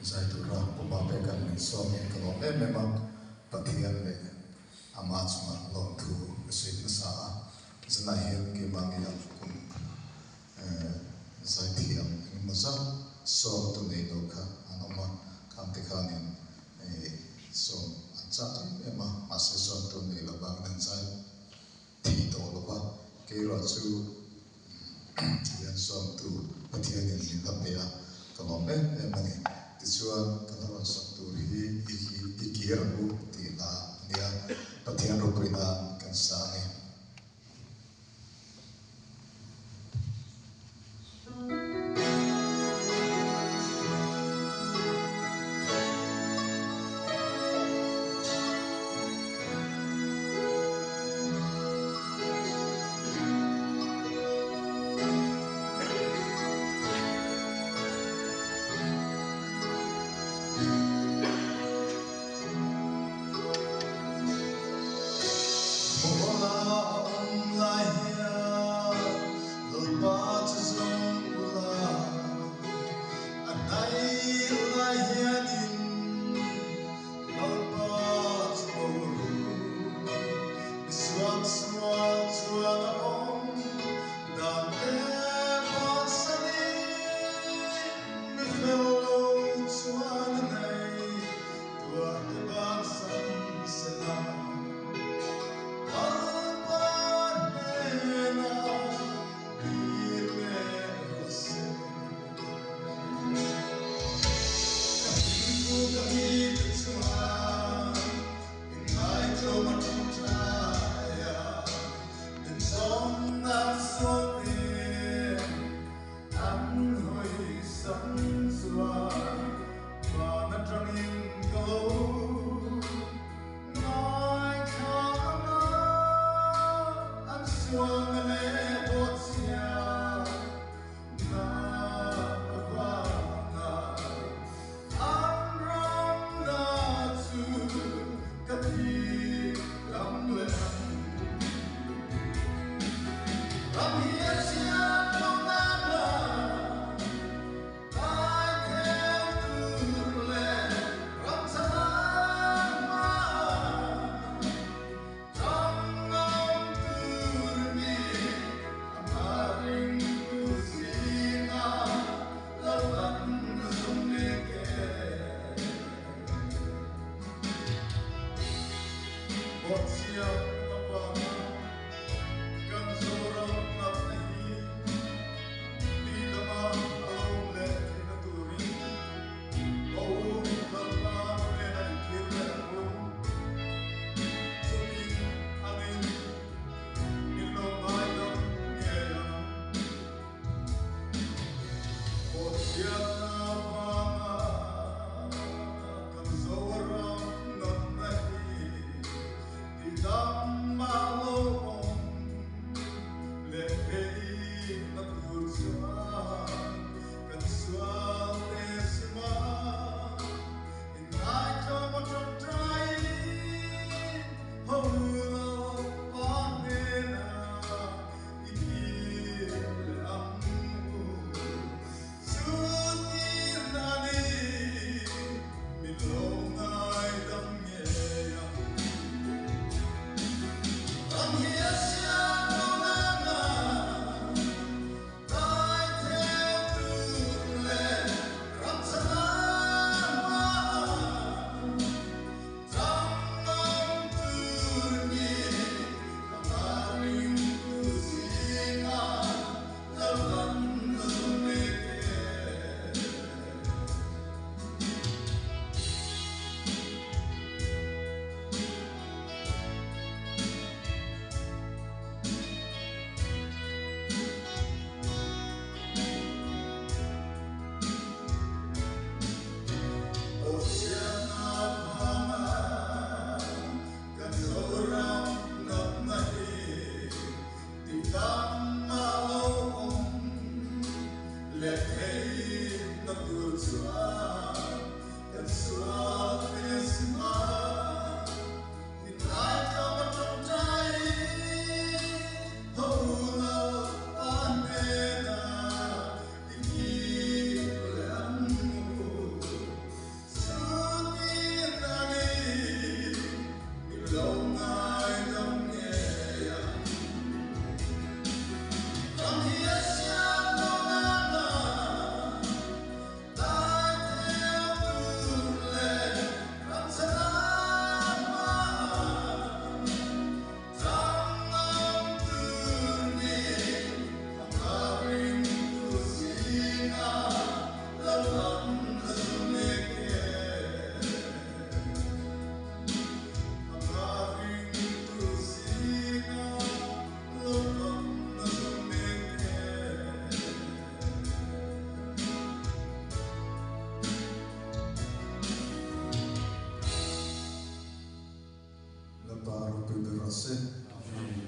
Zai tura Puma pek an min sawm hi ka lawm em em a, Pathian leh Ama chunga lawmthu ka sawi hmasa a, zanah hian keimah ngei ang kum zaithiam engemaw zat sawmtu nei lo kha an awm a, khangte khanin sawm an chak em em a, mahse sawmtu nei lo vangin an zai thei tawh lo va, keiruah chu hian sawmtu Pathianin min la pe a, ka lawm em em a ni. Tichuan, ka la rawn sak tur hi i i kir ang u tih hla a nia, Pathian ropui nan kan sa a ni. Hmuhawla a awm lai hian Lalpa chu zawng ula, a hnaih lai hianin Lalpa chu ko ru. Misuak sual chuan a awm dan te bansanin mi fel lo chuan a nei tuah te bansan sela. Lalpa hnenah kir leh rawh se. Ka hmingtu ka mite chuan inngaihtlawm a ṭawngṭai a, min zawmnak sualin an hawisan chuan van aṭangin ka lo ngaithla ang a, an sualna leh bawhchhia na avanga an ramna chu ka thi lam leh ang. Ram hi a chhiat lo nana kai theu tur leh ram chhan hma Ram ngam tur mi amah ringtu zingah lo an zum mek e. Bawhchhiat avanga kan Zoram natna hi tihdama a lo awm leh theihna turin Ka u Lalpa hnenah i kir leh ang u. Chutin anin min lo ngaidam ngei ang. Bawhchhiatna.